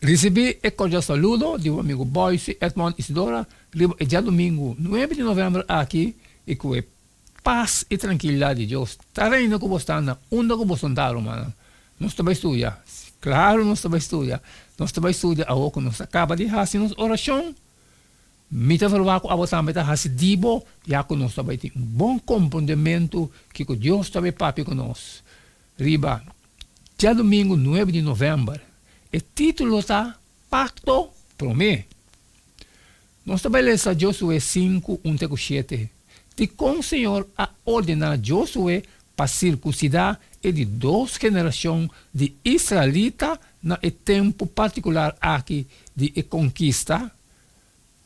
Risibí e kordial saludo di bo amigu Boyce Edmond Isidora riba e djadumingu nuebe di novèmber aki i ku e pas i trankilidat di Dios ta reina ku bo sta na unda ku bo sonta rumannan. Nos ta bai studia? Klaru nos ta bai studia. Nos ta bai studia awor ku nos a kaba di hasi nos orashon. Mi ta verwagt ku abo tambe ta hasi di bo ya ku nos ta bai tin un bon komprondementu kiko Dios ta bai papia ku nos riba Djadumingu nuebe di novèmber. E título ta Pakto Promé. Nos ta bai lesa Josué sinku, un te ku shete. Dikon Señor a ordená Josué pa sirkunsidá e di dos generashon di israelita na e tempu partikular aki di e konkista?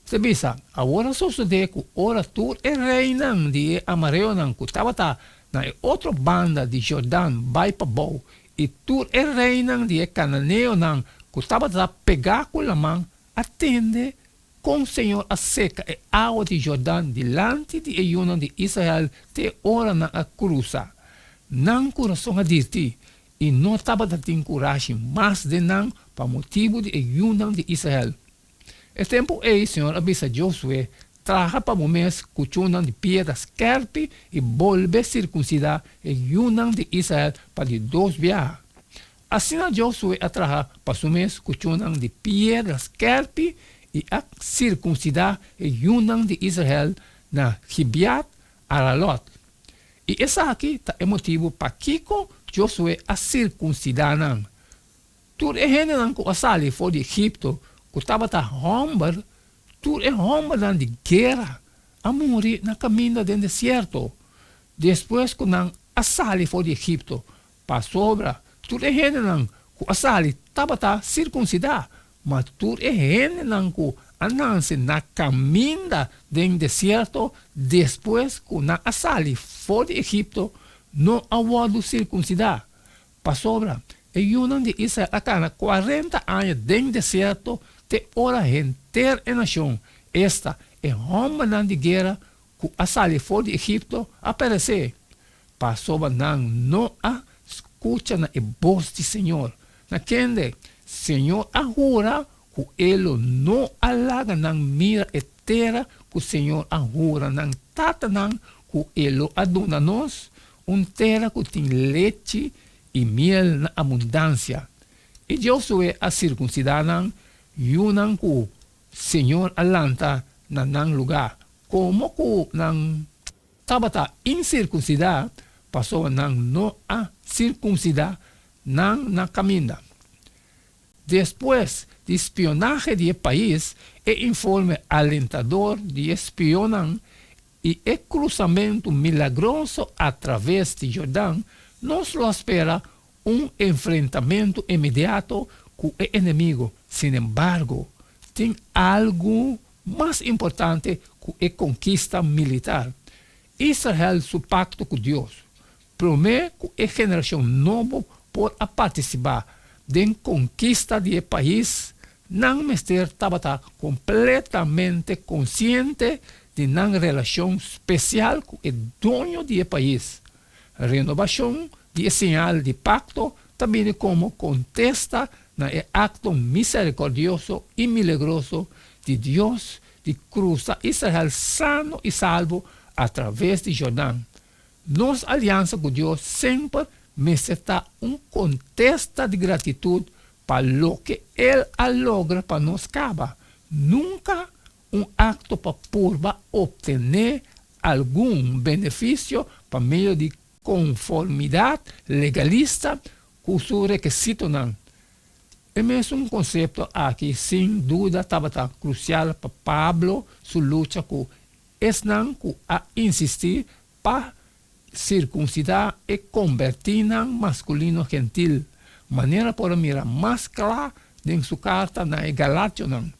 Ta bisa, Awor a sosodé ku ora tur e reinan di e amareonan ku tabata na e otro banda di Jordan bai pabou, i tur e reinan di e kananeonan ku tabata pegá ku laman a tende kon señor a seka e awa di Jordan dilanti di e yunan di Israel te ora nan a krusa, nan kurason a dirti, i no tabata tin kurashi mas den nan pa motibu di e yunan di Israel. E tempu ei Señor a bisa Josué, Traha pa bo mes kuchunnan di piedra skèrpi i bolbe sirkunsidá e yunan di Israel pa di dos biaha. Asina Josué a traha pa su mes kuchunnan di piedra skèrpi i a sirkunsidá e yunan di Israel na Gibeat Aralòt. I esaki ta e motibu pakiko Josué a sirkunsidá nan. Tur e hendenan ku a sali for di Egipto ku tabata hòmber, tur e hòmbernan di guera, a muri na kaminda den desierto, despues ku nan a sali for di Egipto, pasobra tur e hendenan ku a sali tabata sirkunsidá, ma tur e hendenan ku a nase na kaminda den desierto despues ku nan a sali for di Egipto no a wòrdu sirkunsidá. Pasobra e yunan di Israel a kana kuarenta aña den desierto te ora henter e nashon, esta, e hòmbernan di guera ku a sali for di Egipto, a peresé, pasobra nan no a skucha na e bos di señor, na kende señor a hura ku e lo no a laga nan mira e tera ku señor a hura nan tatanan ku e lo a duna nos, Un tera ku tin lechi i miel na abundansia. I Josué a sirkunsidá nan yunan ku señor a lanta na nan lugá, komo ku nan tabata insirkunsidá, pasobra nan no a sirkunsidá nan na kaminda. Despues di spionahe di e pais, e informe alentador di e spionnan i e krusamentu milagroso atraves di Jordan, nos lo a spera un enfrentamentu inmediato ku e enemigo. Sinembargo, tin algu mas importante ku e konkista militar, Israel su pakto ku Dios. Promé ku e generashon nobo por a partisipá den konkista di e pais, nan mester tabata kompletamente konsiente di nan relashon spesial ku e doño di e pais. Renobashon di e señal di pakto ta bini komo kontesta na e akto miserikòrdioso i milagroso di Dios di krusa Israel sano i salbo atraves di Jordan. Nos aliansa ku Dios semper mester ta un kontesta di gratitut pa loke El a logra pa nos kaba, nunka un akto pa purba optené algun benefisio pa medio di konformidat legalista ku su rekisitonan. E mesun konsepto aki sin duda tabata krusial pa Pablo su lucha ku Esnan ku a insistí pa sirkunsidá e kombertínan maskulino gentil, manera por a mira mas kla den su karta na e Galationan.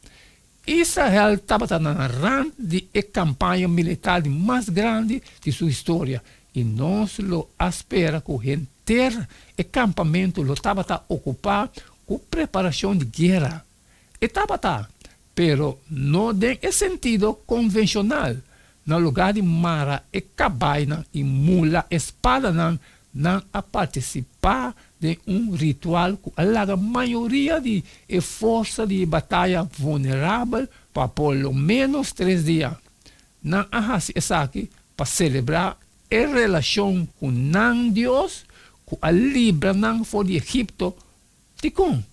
Israel tabata na rant di e kampaña militar di mas grandi di su historia, i nos lo a spera ku henter e kampamentu lo tabata okupá ku preparashon di guera. E tabata, pero no den e sentido konvenshonal. Na lugá di mara e kabainan i mula e spadanan, nan a partisipá Den un ritual ku a laga mayoria di e forsa di bataya vulnerabel pa por lo ménos tres dia. Nan a hasi esaki pa selebrá e relashon ku nan Dios ku a libra nan for di Egipto. Dikon?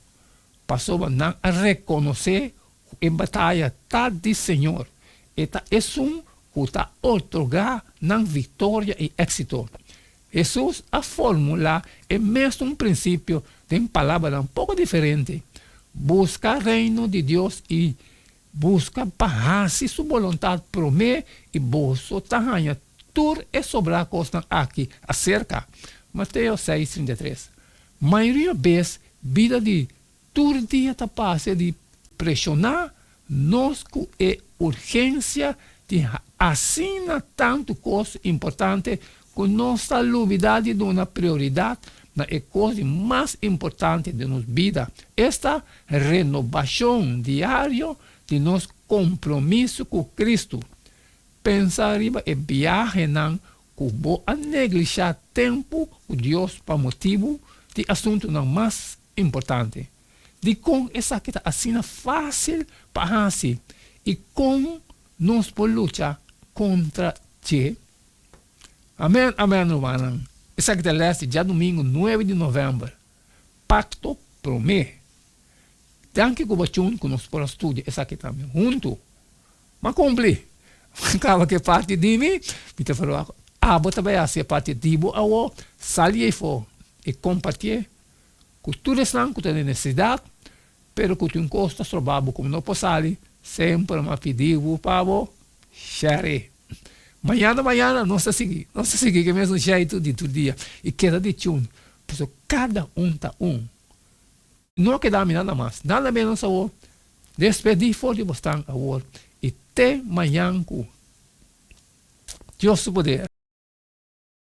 Pasobra nan a rekonosé ku e bataya ta di Señor, e ta esun ku ta otorgá nan viktoria i éksito. Hesus a formulá e mesun prinsipio den palabranan poko diferente, Buska Reino di Dios i buska pa hasi su boluntat promé i boso ta haña tur e sobrá kosnan aki aserka. Mateo seis, 33. Mayoria bes bida di Tur dia ta pasa di preshoná nos ku e urgensia di asina tantu kos importante ku nos ta lubidá di duna prioridat na e kos di mas importante den nos bida, esta renobashon diario di nos kompromiso ku Kristu. Pensa riba e biahenan ku bo a neglishá tempu ku Dios pa motibu di asuntunan mas Importante. Dikon esaki ta asina fásil pa hasi i kon nos por lucha kontra dje? Amèn, amèn, rumannan. Esaki ta lès di djadumingu nuebe di novèmber, Pakto Promé. Danki ku bo tune ku nos por a studia esaki tambe huntu. M'a kumpli. M'a kaba ku e parti di mi, mi ta ferwagt abo ta bai hasi e parti di bo awo, sali eifo i kompartié Ku tur esnan ku ta den nesesidat, pero ku tin kos ta stroba bo ku no por sali, semper mi a pidi bo pa bo share. Mañana mañana nos ta sigui, nos ta sigui ku e mesun sheitu di tur dia i keda di tune, pasobra kada un ta un. No a keda mi nada mas, nada menos awor, despedí for di bosnan awor i te mañan ku Dios su poder.